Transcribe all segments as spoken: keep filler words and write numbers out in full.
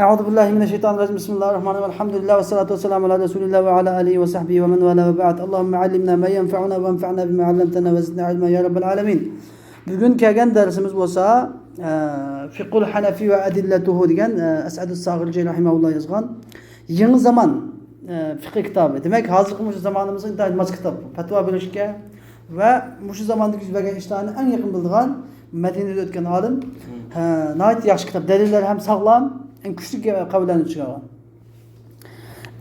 أعوذ بالله من الشيطان الرجيم. بسم الله الرحمن الرحيم. الحمد لله والصلاة والسلام على رسول الله وعلى آله وصحبه ومن والاه وبعد. اللهم علمنا ما ينفعنا وانفعنا بما علمتنا وزدنا علما يا رب العالمين. بۈگۈن كەلگەن دەرسىمىز بولسا، ئە، فىقھۇل ھەنەفى ۋە ئەدىللەتۇھۇ دېگەن، ئە، ئەسئەدۇس ساغىرجى رەھىمەھۇللا يازغان يېڭى زامان، ئە، فىقھى كىتابى. دېمەك، ھازىرقى مۇشۇ زامانىمىزغا ئىنتايىن ماس كىتاب. پەتىۋا بېرىشكە ۋە مۇشۇ زاماندا يۈز بەرگەن ئىشلارنى ئەڭ يېقىن بىلىدىغان، مەدىنىدە ئۆتكەن ئالىم. ھە، ناھايىتى ياخشى كىتاب. دەلىللەر ھەم ساغلام، ئەڭ كۈچلۈك قەۋلەرنى چىقارغان.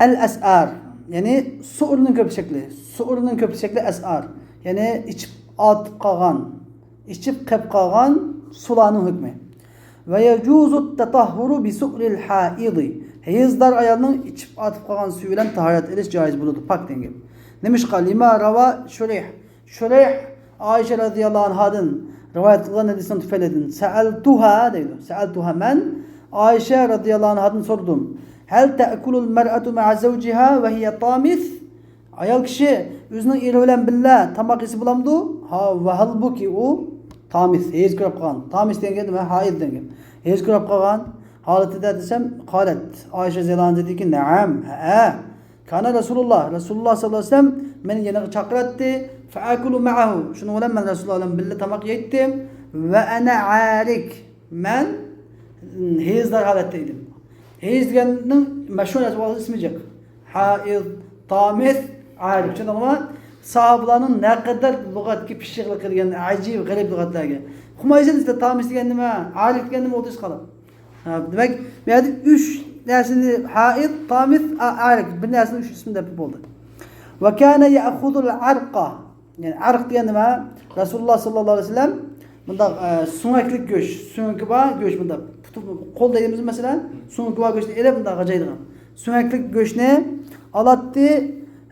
ئەل ئەسئار، يەنى سۇئۇرنىڭ كۆپلۈك شەكلى. سۇئۇرنىڭ كۆپلۈك شەكلى ئەسئار. يەنى ئىچىپ ئارتىپ قالغان، ئىچىپ قېپ قالغان سۇلارنىڭ ھۆكمى. ۋە يەجۇزۇت تەتەھھۇرۇ بىسۇئرىل ھائىض. ھەيزدار ئايالنىڭ ئىچىپ ئارتىپ قالغان سۈيى بىلەن تاھارەت ئېلىش جائىز بولىدۇ، پاك دېگەن گەپ. نېمىشقا؟ لىما راۋا شۇرەيھ. شۇرەيھ ئائىشە رەزىياللاھۇ ئەنھادىن رىۋايەت قىلغان ھەدىسنىڭ تۈپەيلىدىن. سەئەلتۇھا دەيدۇ. سەئەلتۇھا، مەن ئائىشە رەزىياللاھۇ ئەنھادىن سورىدىم. ھەل تەئكۇلۇل مەرئەتۇ مەئە زەۋجىھا ۋە ھىيە تامىس؟ ئايال كىشى ئۆزىنىڭ ئېرى بىلەن بىللە تاماق يېسە بولامدۇ؟ ھا، ۋە ھالبۇكى ئۇ تامىس، ھەيز كۆرۈپ قالغان. تامىس دېگەن گەپ نېمە؟ ھائىز دېگەن گەپ. ھەيز كۆرۈپ قالغان ھالىتىدە دېسەم، قالەت، ئائىشە رەزىياللاھۇ ئەنھا دېدىكى، نەئەم، ھەئە. كان رسول الله، رەسۇلۇللا ساللاللاھۇ ئەلەيھى ۋەسەللەم مېنى يېنىغا چاقىراتتى. فەئەكۇلۇ مەئەھۇ، شۇنىڭ بىلەن مەن رەسۇلۇللا بىلەن بىللە تاماق يەيتتىم. ۋە ئەنە ئارىك، مەن ھەيزدار ھالەتتە ئىدىم. ھەيز دېگەننىڭ مەشھۇر ئەزۋالىق ئىسمى جىق. ھائىز، تامىس، ئارىك. چۈشەندىڭىزمۇ؟ ساھابىلارنىڭ نەقەدەر لۇغەتكە پىششىقلىق قىلغان، ئەجىب، غەرىب لۇغەتلەرگە. ئۇقمايسىز، تامىس دېگەن نېمە، ئارىك دېگەن نېمە، ئولتۇرۇپ قالىدۇ. ھە، دېمەك، بۇ يەردە ئۈچ نەرسىنى، ھائىز، تامىس، ئا-، ئارىك، بىر نەرسىنى ئۈچ ئىسىم دەپ بولدى. ۋە كانە يەئخۇزۇل ئەرقە. يەنى ئەرق دېگەن نېمە؟ رەسۇلۇللا ساللاللاھۇ ئەلەيھى ۋەسەللەم مۇنداق، ئە، سۆڭەكلىك گۆش، سۆڭىكى بار گۆش مۇنداق. پۇتى، قول دەيمىز مەسىلەن، سۆڭىكى بار گۆشنى ئېلىپ مۇنداق غاجايدىغان. سۆڭەكلىك گۆشنى ئالاتتى،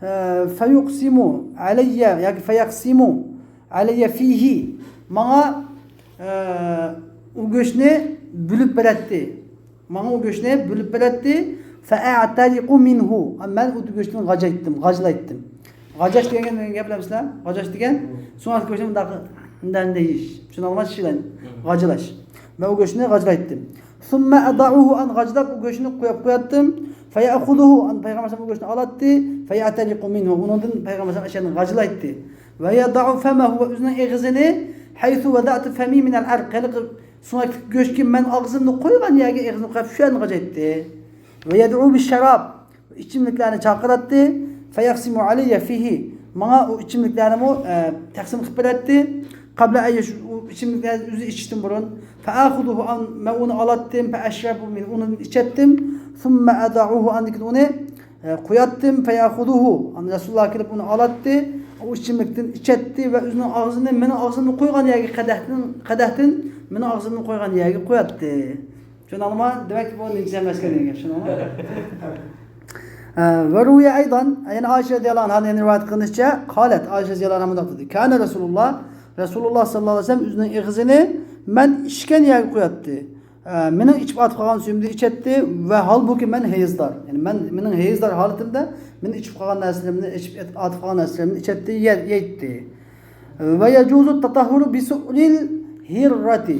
ئە، فەيۇقسىمۇ ئەلەييە ياكى فەيەقسىمۇ ئەلەييە فىھى. ماڭا، ئە، ئۇ گۆشنى بۆلۈپ بېرەتتى. ماڭا ئۇ گۆشنى بۆلۈپ بېرەتتى. فەئەتەرىقۇ مىنھۇ. مەن ئۇ گۆشتىن غاجايتتىم، غاجىلايتتىم. غاجاش دېگەن گەپلەر بىلەمسىلەر؟ غاجاش دېگەن سۆڭەك گۆشنى مۇنداق، مۇنداق يېيىش. شۇنى ئالماس كىشىلەر غاجىلاش. مەن ئۇ گۆشنى غاجىلايتتىم. ثم أضعه، ئان غاجىلاپ ئۇ گۆشنى قويۇپ قوياتتىم. فيأخذه، ئان پەيغەمبەر ئەلەيھىسسالام ئۇ گۆشنى ئالاتتى. فيعترق منه، ئۇنىڭدىن پەيغەمبەر ئەلەيھىسسالام ئاشۇ يەردىن غاجىلايتتى. ويضع فمه، ۋە ئۆزىنىڭ ئېغىزىنى، حيث وضعت فمي من العرق، ھېلىقى سۆڭەكلىك گۆشكە مەن ئاغزىمنى قويغان يەرگە ئېغىزىنى قويۇپ شۇ يەرنى غاجايتتى. ويدعو بالشراب، ئىچىملىكلەرنى چاقىراتتى. فيقسم علي فيه، ماڭا ئۇ ئىچىملىكلەرنىمۇ، ئە، تەقسىم قىلىپ بېرەتتى. قبل أن يش-، ئۇ ئىچىملىكلەرنى ئۆزى ئىچىشتىن بۇرۇن. فآخذه، مەن ئۇنى ئالاتتىم. فأشرب منه، ئۇنىڭدىن ئىچەتتىم. ثم أضعه، ئاندىن كېيىن ئۇنى، ئە، قوياتتىم. فيأخذه، ئاندىن رەسۇلۇللا كېلىپ ئۇنى ئالاتتى. ئۇ ئىچىملىكتىن ئىچەتتى ۋە ئۆزىنىڭ ئاغزىنى، مېنىڭ ئاغزىمنى قويغان يەرگە قەدەھتىن، قەدەھتىن مېنىڭ ئاغزىمنى قويغان يەرگە قوياتتى. شۇنداقمۇ؟ دېمەك، بۇ نىجىس ئەمەسكەن دېگەن گەپ، شۇنداقمۇ؟ ئە، ۋە رۇۋىيە ئەيضان، يەنە ئائىشە رەزىياللاھۇ ئەنھادىن يەنە رىۋايەت قىلىنىشىچە، قالەت، ئائىشە رەزىياللاھۇ ئەنھا مۇنداق دېدى، كانە رەسۇلۇللا، رەسۇلۇللا ساللاللاھۇ ئەلەيھى ۋەسەللەم ئۆزىنىڭ ئېغىزىنى مەن ئىچكەن يەرگە قوياتتى. ئە، مېنىڭ ئىچىپ ئارتىپ قالغان سۈيۈمدىن ئىچەتتى ۋە ھالبۇكى مەن ھەيزدار. يەنى مەن، مېنىڭ ھەيزدار ھالىتىمدە مېنىڭ ئىچىپ قالغان نەرسىلىرىمنى، ئىچىپ ئارتىپ قالغان نەرسىلىرىمنى ئىچەتتى، يەر، يەيتتى. ۋە يەجۇزۇت تەتەھھۇرۇ بىسۇئرىل ھىررەتى.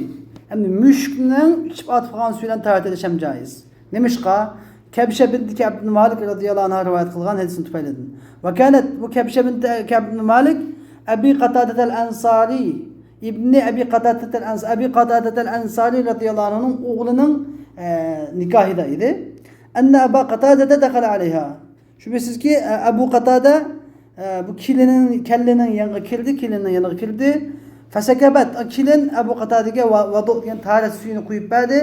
ئەمدى مۈشۈكنىڭ ئىچىپ ئارتىپ قالغان سۈيى بىلەن تاھارەت ئېلىش ھەم جائىز. نېمىشقا؟ كەبشە بىنتى كەئب بىن مالىك رەزىياللاھۇ ئەنھا رىۋايەت قىلغان ھەدىسنىڭ تۈپەيلىدىن. ۋە كانەت، بۇ كەبشە بىنتى كەئب بىن مالىك ئەبى قاتادەتەل ئەنسارى، ئىبنى ئەبى قاتادەتەل ئەنس-، ئەبى قاتادەتەل ئەنسارى رەزىياللاھۇ ئەنھۇنىڭ ئوغلىنىڭ، ئە، نىكاھىدا ئىدى. ئەننە ئەبا قاتادەتە دەخەلە ئەلەيھا. شۈبھىسىزكى، ئە، ئەبۇ قاتادە، ئە، بۇ كېلىنىنىڭ، كەللىنىڭ يېنىغا كىردى، كېلىننىڭ يېنىغا كىردى. فەسەكەبەت، ئە، كېلىن ئەبۇ قاتادىگە ۋا-، ۋەدۇ دېگەن تاھارەت سۈيىنى قۇيۇپ بەردى.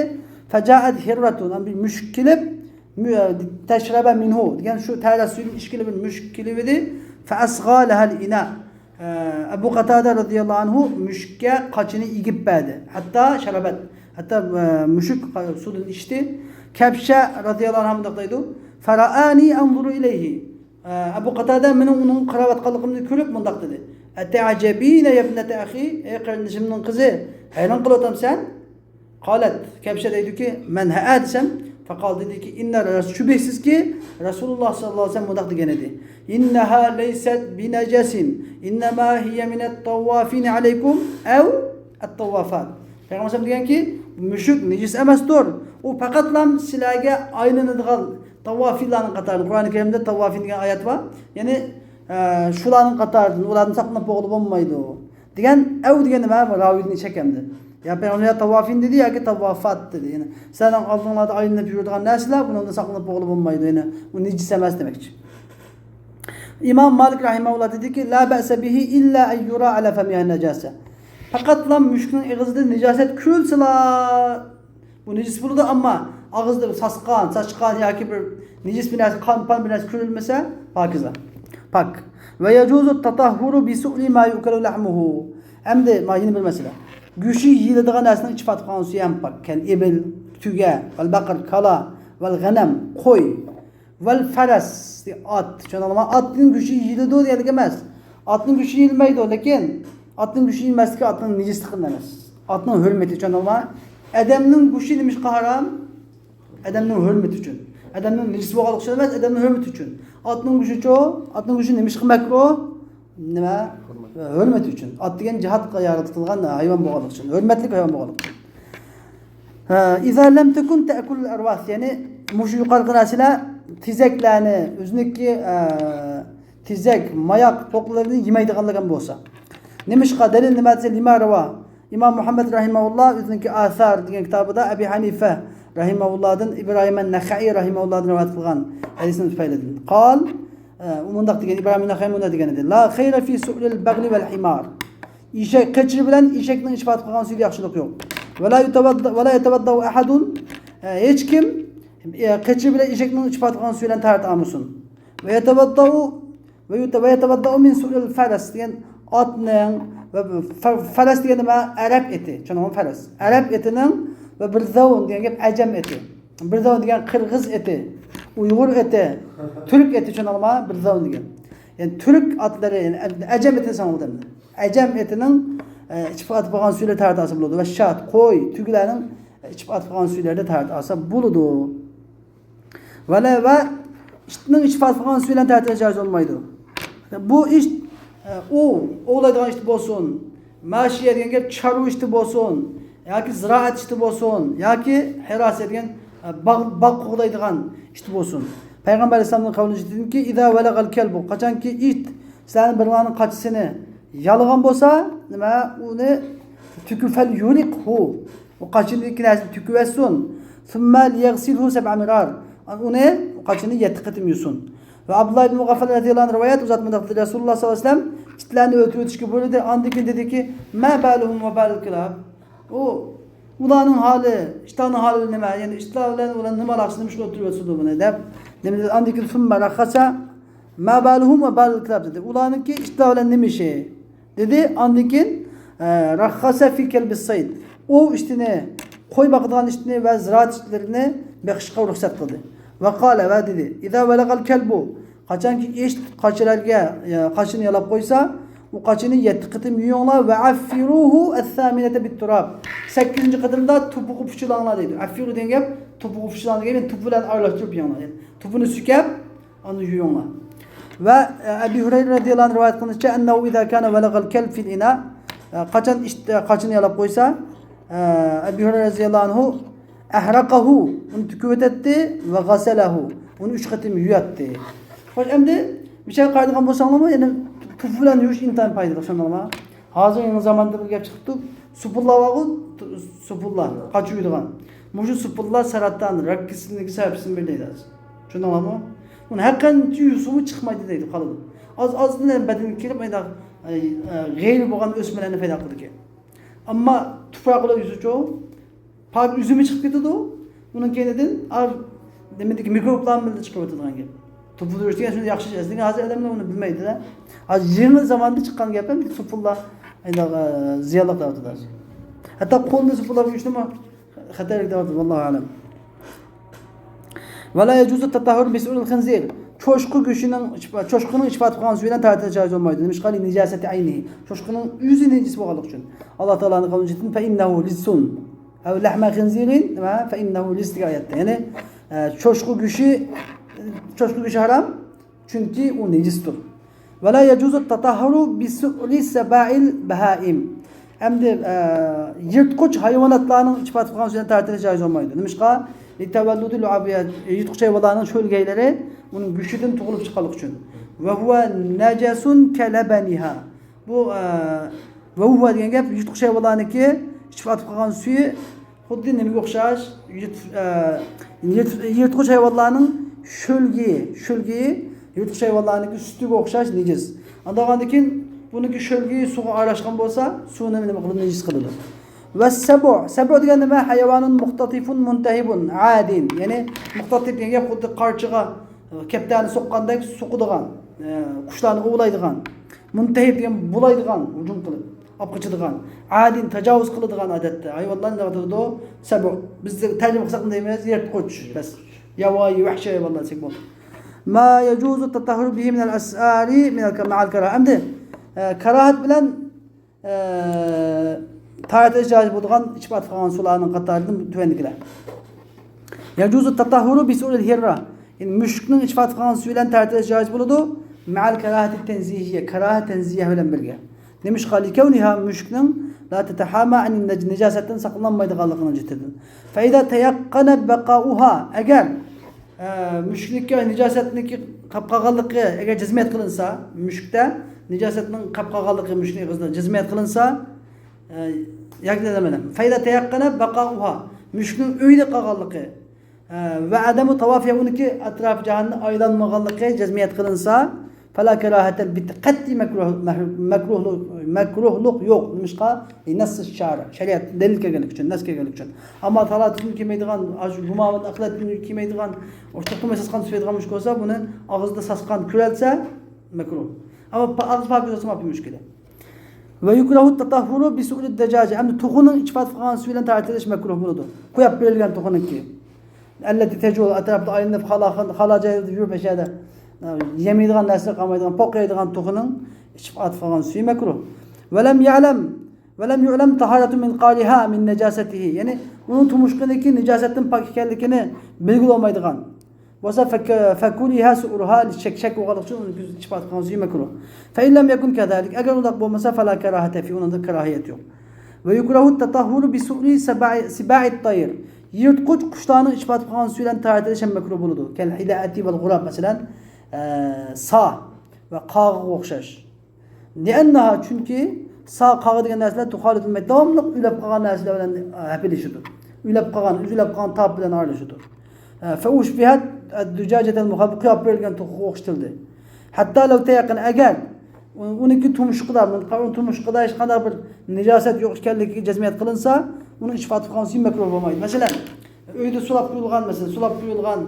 فەجائەت ھىررەتۇن، ئەمدى بىر مۈشۈك كېلىپ، مۈ-، ئە، تەشرەبە مىنھۇ دېگەن شۇ تاھارەت سۈيىدىن ئىچكىلى بىر مۈشۈك كېلىۋىدى. فەئەسغا لەھەل ئىنا. ئە، ئەبۇ قاتادە رەزىياللاھۇ ئەنھۇ مۈشۈككە قاچىنى ئېگىپ بەردى. ھەتتا شەربەت، ھەتتا، ئە، مۈشۈك قا-، سۇدىن ئىچتى. كەبشە رەزىياللاھۇ ئەنھا مۇنداق دەيدۇ، فەرائانى ئەنزۇرۇ ئىلەيھى. ئە، ئەبۇ قاتادە مېنىڭ ئۇنىڭغا قاراۋاتقانلىقىمنى كۆرۈپ مۇنداق دېدى، ئەتەئەجەبىنە يەبنەتە ئەخى، ئەي قېرىندىشىمنىڭ قىزى، ھەيران قېلىۋاتامسەن؟ قالەت، كەبشە دەيدۇكى، مەن ھەئە دېسەم، فەقال دېدىكى، ئىننە، شۈبھىسىزكى، رەسۇلۇللا ساللاللاھۇ ئەلەيھى ۋەسەللەم مۇنداق دېگەن ئىدى، ئىننەھا لەيسەت بىنەجەسىن، ئىننەما ھىيە مىنەت تەۋۋافىنە ئەلەيكۇم ئەۋ ئەت تەۋۋافات. پەيغەمبەر ئەلەيھىسسالام دېگەنكى، مۈشۈك نىجىس ئەمەستۇر، ئۇ پەقەتلا سىلەرگە ئايلىنىدىغان تاۋافىنلارنىڭ قاتارىدا، قۇرئانى كەرىمدە تاۋافىن دېگەن ئايەت بار. يەنى، ئە، شۇلارنىڭ قاتارىدىن، ئۇلاردىن ساقلىنىپ بولغىلى بولمايدۇ دېگەن. ئەۋ دېگەن نېمە؟ راۋىدىن شەك ئەمدى. يا پەيغەمبەر يا تاۋافىن دېدى ياكى تاۋافات دېدى. يەنى سىلەرنىڭ ئالدىڭلاردا ئايلىنىپ يۈرىدىغان نەرسىلەر، بۇنىڭدىن ساقلىنىپ بولغىلى بولمايدۇ. يەنى ئۇ نىجىس ئەمەس دېمەكچى. ئىمام مالىك رەھىمەھۇللا دېدىكى، لا بەئسە بىھى ئىللا ئەن يۇرا ئەلا فەمىھا نەجاسە. پەقەتلا مۈشۈكنىڭ ئېغىزىدا نىجاسەت كۆرۈلسىلا، بۇ نىجىس بولىدۇ، ئەمما ئاغزىدا بىر ساسقان، ساچقان ياكى بىر نىجىس بىر نەرسە، قان، پان بىر نەرسە كۆرۈلمىسە، پاكىزە، پاك. ۋە يەجۇزۇ تاتاھھۇرۇ بىسۇئلى ما يۇئكەلۇ لەھمۇھۇ. ئەمدى، ما يەنە بىر مەسىلە. گۆشى يېيىلىدىغان نەرسىنىڭ ئىچى پاتىپ قالغان سۈيى ھەم پاك. كەل ئىبىل، تۆگە، ۋەل بەقىر، كالا، ۋەل غەنەم، قوي. ۋەل فەرەس، ئات. چۈشەندىڭلارمۇ؟ ئاتنىڭ گۆشى يېيىلىدۇ دېگەنلىك ئەمەس. ئاتنىڭ گۆشى يېيىلمەيدۇ، لېكىن ئاتنىڭ گۆشى يېيىلمەسلىكى ئاتنىڭ نىجىسلىقىدىن ئەمەس. ئاتنىڭ ھۆرمىتى، چۈشەندىڭلارمۇ؟ ئادەمنىڭ گۆشى نېمىشقا ھارام؟ ئادەمنىڭ ھۆرمىتى ئۈچۈن. ئادەمنىڭ نىجىس بولغانلىقى ئۈچۈن ئەمەس، ئادەمنىڭ ھۆرمىتى ئۈچۈن. ئاتنىڭ گۆشىچۇ؟ ئاتنىڭ گۆشى نېمىشقا مەكرۇھ؟ نېمە؟ ھۆرمەت ئۈچۈن. ئات دېگەن جىھادقا يارىتىلغان ھايۋان بولغانلىقى ئۈچۈن، ھۆرمەتلىك ھايۋان بولغانلىقى ئۈچۈن. ھە، ئىزا لەم تەكۇن تەئكۇلۇل ئەرۋاھ، يەنى مۇشۇ يۇقىرىقى نەرسىلەر تېزەكلەرنى، ئۆزىنىڭكى، ئە، تېزەك، ماياق، پوقلىرىنى يېمەيدىغانلىقى بولسا. نېمىشقا؟ دەلىل نېمە دېسە، لىما رەۋا. ئىمام مۇھەممەد رەھىمەھۇللا ئۆزىنىڭكى ئاسار دېگەن كىتابىدا ئەبى ھەنىفە رەھىمەھۇللادىن، ئىبراھىم نەخەئى رەھىمەھۇللادىن رىۋايەت قىلغان ھەدىسنىڭ تۈپەيلىدىن. قال، ئە، ئۇ مۇنداق دېگەن، ئىبراھىم نەخەئى مۇنداق دېگەن ئىدى، لا خەيرە فى سۇئلىل بەغلى ۋەل ھىمار. ئېشەك، قېچىر بىلەن ئېشەكنىڭ ئىچى پاتىپ قالغان سۈيىدە ياخشىلىق يوق. ۋەلا يەتەۋەددا-، ۋەلا يەتەۋەددەئۇ ئەھەدۇن، ئە، ھېچكىم، ئە، قېچىر بىلەن ئېشەكنىڭ ئىچى پاتىپ قالغان سۈيى بىلەن تەھارەت ئالمىسۇن. ۋە يەتەۋەددەئۇ، ۋە يۇتە-، ۋە يەتەۋەددەئۇ مىن سۇئلىل فەرەس دېگەن ئاتنىڭ، ۋە فە-، فەرەس دېگەن نېمە؟ ئەرەب ئېتى. چۈشەندىڭىزمۇ؟ فەرەس. ئەرەب ئېتىنىڭ ۋە بىرزەۋن دېگەن گەپ ئەجەم ئېتى. بىرزەۋن دېگەن قىرغىز ئېتى، ئۇيغۇر ئېتى، تۈرك ئېتى، چۈشەندىڭلارمۇ؟ بىرزەۋن دېگەن. يەنى تۈرك ئاتلىرى، يەنى ئەجەم ئېتى دېسەڭ بولىدۇ. ئەجەم ئېتىنىڭ، ئە، ئىچىپ ئاتىپ قالغان سۈيلىرى تەھارەت ئالسا بولىدۇ. ۋە شات، قوي، تۆگىلەرنىڭ، ئە، ئىچىپ ئاتىپ قالغان سۈيلىرىدە تەھارەت ئالسا بولىدۇ. ۋە لە-، ۋە ئىتنىڭ ئىچىپ ئاتىپ قالغان سۈيى بىلەن تەھارەت ئېلىش جائىز بولمايدۇ. بۇ ئىت، ئە، ئوۋ، ئوۋلايدىغان ئىت بولسۇن، ماشىيە دېگەن گەپ چارۋا ئىتى بولسۇن، ياكى زىرائەت ئىتى بولسۇن، ياكى ھىراسە دېگەن، ئە، باغ، باغ قوغدايدىغان ئىت بولسۇن. پەيغەمبەر ئەلەيھىسسالامنىڭ قەۋلىدىن كېيىنكى، ئىزا ۋەلەغەل كەلبۇ، قاچانكى ئىت سىلەرنىڭ بىرىڭلارنىڭ قاچىسىنى يالىغان بولسا، نېمە، ئۇنى تۈكۈفەل يۇرىقھۇ، ئۇ قاچىنىڭ ئىككى نەرسىنى تۆكۈۋەتسۇن. ثم ليغسله سبع مرار. ئۇنى، قاچىنى يەتتە قېتىم يۇسۇن. ۋە ئابدۇللا ئىبن مۇغەففەل رەزىياللاھۇ ئەنھۇ رىۋايەت ئۇزاتمىدى. رەسۇلۇللا ساللاللاھۇ ئەلەيھى ۋەسەللەم ئىتلارنى ئۆلتۈرۈۋېتىشكە بۇيرۇدى. ئاندىن كېيىن دېدىكى، ما بالۇھۇم ۋە بالۇل كىلاب. ئۇ، ئۇلارنىڭ ھالى، ئىتلارنىڭ ھالى نېمە؟ يەنى ئىتلار بىلەن ئۇلار نېمە ئالاقىسى، نېمە ئۈچۈن ئۆلتۈرۈۋەتسىدۇ بۇنى دەپ. نېمە دېدى؟ ئاندىن كېيىن ثم رخص ما بالهم وبال الكلاب دېدى. ئۇلارنىڭكى ئىتلار بىلەن نېمە ئىشى؟ دېدى. ئاندىن كېيىن، ئە، رخص في كلب الصيد. ئوۋ ئىتىنى، قوي باقىدىغان ئىتىنى ۋە زىرائەت ئىتلىرىنى بېقىشقا رۇخسەت قىلدى. ۋە قال، ۋە دېدى، إذا ولغ الكلب، قاچانكى ئىت قاچىلارغا، يا، قاچىنى يالاپ قويسا، ئۇ قاچىنى يەتتە قېتىم يۇيۇڭلار، وعفروه الثامنة بالتراب. سەككىزىنچى قېتىمدا توپىغا پۇچىلاڭلار دەيدۇ. ئەففىرۇ دېگەن گەپ، توپىغا پۇچىلاڭ دېگەن، يەنى توپا بىلەن ئارىلاشتۇرۇپ يۇيۇڭلار. يەنى توپىنى سۈكەپ، ئاندىن يۇيۇڭلار. ۋە، ئە، ئەبى ھۇرەيرە رەزىياللاھۇ ئەنھۇ رىۋايەت قىلىنىشىچە، أنه إذا كان ولغ الكلب في الإناء، ئە، قاچان ئىت، ئە، قاچىنى يالاپ قويسا، ئە، ئەبى ھۇرەيرە رەزىياللاھۇ ئەنھۇ، أحرقه، ئۇنى تۆكۈۋېتەتتى، وغسله، ئۇنى ئۈچ قېتىم يۇياتتى. خوش، ئەمدى مىشەگە قارايدىغان بولساڭلارمۇ، يەنى توپا بىلەن يۇيۇش ئىنتايىن پايدىلىق، شۇنداقمۇ؟ ھازىر يېڭى زاماندا بىر گەپ چىقىپتۇ، سۇپىللا بارغۇ، سۇپىللا، قاچا يۇيىدىغان. مۇشۇ سۇپىللا سەرەتان، راك كېسىلىنىڭكى سەۋەبچىسىنىڭ بىرى دەيدۇ ھازىر. شۇنداقمۇ؟ ئۇنى ھەر قانچە يۇسىمۇ چىقمايدۇ دەيدۇ، قالىدۇ. ئاز-ئازدىن بەدەنگە كىرىپ، ئايدا، ئاي، ئە، غەيرىي بولغان ئۆسمىلەرنى پەيدا قىلىدىكەن. ئەمما تۇپراق بىلەن يۈزىچۇ، پاك ئۈزۈمى چىقىپ كېتىدۇ. ئۇنىڭ كەينىدىن ئار-، نېمىدىكى مىكروبلار بىللە چىقىۋېتىدىغان گەپ. توپا تۇرۇش دېگەن شۇنداق ياخشى ئىش. لېكىن ھازىر ئادەملەر ئۇنى بىلمەيدۇ-دە. ھازىر يېڭى زاماندا چىققان گەپ ھەم سۇپىللا، ئايدا، ئە، زىيانلىق دەۋاتىدۇ ھازىر. ھەتتا قولنى سۇپىللاپ يۇيۇشنىمۇ خەتەرلىك دەۋاتىدۇ، ۋاللاھۇ ئەلەم. ولا يجوز التطهر بسؤل الخنزير. چوشقا گۆشىنىڭ، چوشقىنىڭ ئىچى پاتىپ قالغان سۈيى بىلەن تەھارەت جائىز بولمايدۇ. نېمىشقا؟ لنجاسة عينه. چوشقىنىڭ ئۆزى نىجىس بولغانلىقى ئۈچۈن. ئاللا تائالانىڭ قەۋلىدىن، فإنه رجس. أو لحم خنزير، نېمە؟ فإنه رجس دېگەن ئايەتتە. يەنى، ئە، چوشقا گۆشى، چوشقا گۆشى ھارام، چۈنكى ئۇ نىجىستۇر. ولا يجوز التطهر بسؤل سباع البهائم. ئەمدى، ئە، يىرتقۇچ ھايۋاناتلارنىڭ ئىچىپ ئاتىپ قالغان سۈيىدىن تارتىلىش جايىز بولمايدۇ. نېمىشقا؟ لتولد لعابها، يىرتقۇچ ھايۋانلارنىڭ شۆلگەيلىرى ئۇنىڭ گۆشىدىن تۇغۇلۇپ چىققانلىقى ئۈچۈن. وهو نجس كلبنها. بۇ، ئە، وهو دېگەن گەپ يىرتقۇچ ھايۋانلارنىڭكى ئىچىپ ئاتىپ قالغان سۈيى خۇددى نېمىگە ئوخشاش؟ يىرت-، ئە، يىرت-، يىرتقۇچ ھايۋانلارنىڭ شۆلگىيى، شۆلگىيى يىرتقۇچ ھايۋانلارنىڭكى سۈتىگە ئوخشاش نىجىس. ئاندىن كېيىن بۇنىڭكى شۆلگىيى سۇغا ئارىلاشقان بولسا، سۇنى نېمە قىلىدۇ؟ نىجىس قىلىدۇ. والسبع، سەبۇ دېگەن نېمە؟ حيوان مختطف منتهب عاد. يەنى مۇختەتىپ دېگەن گەپ خۇددى قارچىغا، ئە، كەپتەرنى سوققاندەك سوقىدىغان، ئە، قۇشلارنى ئوۋلايدىغان. مۇنتەھىب دېگەن بۇلايدىغان، ھۇجۇم قىلىپ، ئاپ قېچىدىغان. ئادىن، تاجاۋۇز قىلىدىغان ئادەتتە. ھايۋانلار نېمە قىلىدۇ؟ سەبۇ. بىز تەرجىمە قىلساق نېمە دەيمىز؟ يىرتقۇچ. بەس. ياۋايى، ۋەھشىي ھايۋانلار دېسەك بولىدۇ. ما يجوز التطهر به من الأسعار من الك-، مع الكراهة. ئەمدى، ئە، كاراھەت بىلەن، ئە، تارتىلىش جايىز بولىدىغان ئىچىپ ئاتىپ قالغان سۇلارنىڭ قاتارىدىن تۆۋەندىكىلەر. يجوز التطهر بسؤر الهرة. يەنى مۈشۈكنىڭ ئىچىپ ئاتىپ قالغان سۈيى بىلەن تارتىلىش جايىز بولىدۇ. مع الكراهة التنزيهية، كاراھەت تەنزىيە بىلەن بىرگە. نېمىشقا؟ لكونها، مۈشۈكنىڭ لا تتحامى عن النج-، نىجاسەتتىن ساقلانمايدىغانلىقىنىڭ جىتىدىن. فإذا تيقن بقاؤها، ئەگەر، ئە، مۈشۈكنىڭكى نىجاسەتنىڭكى قاپ قالغانلىقى ئەگەر جەزمىيەت قىلىنسا، مۈشۈكتە نىجاسەتنىڭ قاپ قالغانلىقى مۈشۈكنىڭ ئېغىزىدا جەزمىيەت قىلىنسا، ئە، ياكى دېمەيمەن. فإذا تيقن بقاؤها، مۈشۈكنىڭ ئۆيدە قالغانلىقى، ئە، وعدم طوافها، ئۇنىڭكى ئەتراپ جاھاننى ئايلانمىغانلىقى جەزمىيەت قىلىنسا، فلا كراهة بت-، قەتئىي مەكرۇھ، مەكرۇھلۇق، مەكرۇھلۇق يوق. نېمىشقا؟ لنص الشارع، شەرىئەت دەلىل كەلگەنلىكى ئۈچۈن، نەس كەلگەنلىكى ئۈچۈن. ئەمما تالاتىزم كىيمەيدىغان، ئاشۇ گۇماۋان ئەخلەت كىيمەيدىغان، ئوشۇق توقۇماي ساسقان تۈسەيدىغان مۈشۈك بولسا، بۇنى ئاغزىدا ساسقان كۆرەلسە، مەكرۇھ. ئەمما پا-، ئاغزى پاكىز بولسا، ماپى مۈشكۈل. ويكره التطهر بسؤر الدجاجة. ئەمدى توخۇنىڭ ئىچىپ ئاتىپ قالغان سۈيى بىلەن تارتىلىش مەكرۇھ بولىدۇ. قويۇپ بېرىلگەن توخۇنىڭكى. التي تجول، ئەتراپتا ئايلىنىپ، خالا، خالا جايلاردا يۈرۈپ ئەشەدە، يەمەيدىغان نەرسە قالمايدىغان، پوق يەيدىغان توخۇنىڭ ئىچىپ ئاتىپ قالغان سۈيى مەكرۇھ. ولم يعلم، ولم يعلم طهارة منقارها من نجاسته. يەنى ئۇنىڭ تۇمشۇقىنىڭكى نىجاسەتتىن پاك ئىكەنلىكىنى بىلگىلى بولمايدىغان بولسا، فك-، فكره سؤرها، شەك، شەك بولغانلىقى ئۈچۈن ئۇنى ئىچىپ ئاتقان سۈيى مەكرۇھ. فإن لم يكن كذلك، ئەگەر ئۇنداق بولمىسا، فلا كراهة فيه، ئۇنىڭدا كاراھىيەت يوق. ويكره التطهر بسؤر سباع، سباع الطير. يىرتقۇچ قۇشلارنىڭ ئىچىپ ئاتقان سۈيى بىلەن تارتىلىش ھەم مەكرۇھ بولىدۇ. كالحلائة والغراب، مەسىلەن، ئە، سا ۋە قاغىغا ئوخشاش. لأنها، چۈنكى سا، قاغا دېگەن نەرسىلەر تخالط الميت، داۋاملىق ئۆلۈپ قالغان نەرسىلەر بىلەن، ئە، ھەپىلىشىدۇ. ئۆلۈپ قالغان، ئۆزى ئۆلۈپ قالغان تاپ بىلەن ئارىلىشىدۇ. ئە، فأشبهت الدجاجة المخلبة، قويۇپ بېرىلگەن توخۇغا ئوخشىتىلدى. حتى لو تيقن، ئەگەر ئۇ-، ئۇنىڭكى تۇمشۇقىدا، مۇنقارنىڭ تۇمشۇقىدا ھېچقانداق بىر نىجاسەت يوق ئىكەنلىكىگە جەزمىيەت قىلىنسا، ئۇنى ئىچىپ ئاتىپ قالغان سۈيى مەكرۇھ بولمايدۇ. مەسىلەن، ئۆيدە سۇلاپ قويۇلغان، مەسىلەن، سۇلاپ قويۇلغان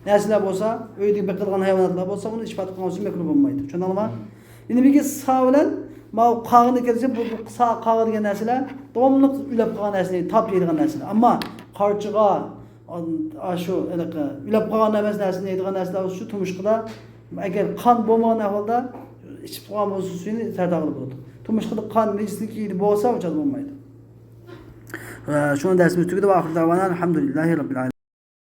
نەرسىلەر بولسا، ئۆيدە بېقىلغان ھايۋاناتلار بولسا، ئۇنى ئىچىپ ئاتىپ قالغان سۈيى مەكرۇھ بولمايدۇ. چۈشەندىڭلارمۇ؟ مم. ئەمدى بىر سا بىلەن ماۋۇ قاغىنى كەلسە، بۇ، بۇ سا، قاغا دېگەن نەرسىلەر داۋاملىق ئۆلۈپ قالغان نەرسىلەر، تاپ يەيدىغان نەرسىلەر. ئەمما قارچىغا، ئاشۇ ھېلىقى ئۆلۈپ قالغان ئەمەس نەرسىنى يەيدىغان نەرسىلەر شۇ تۇمشۇقىدا، ئەگەر قان بولمىغان ئەھۋالدا ئىچىپ قالغان بولسا سۈيىنى تەرتاغلى بولىدۇ. تۇمشۇقىدا قان نىجىسلىكى بولسا، ئۇ چاغدا بولمايدۇ. ۋە شۇنىڭ دەرسىمىز تۈگىدى. ۋە ئاخىر دەۋانا ئەلھەمدۇلىللاھى رەببىل ئالەمىن.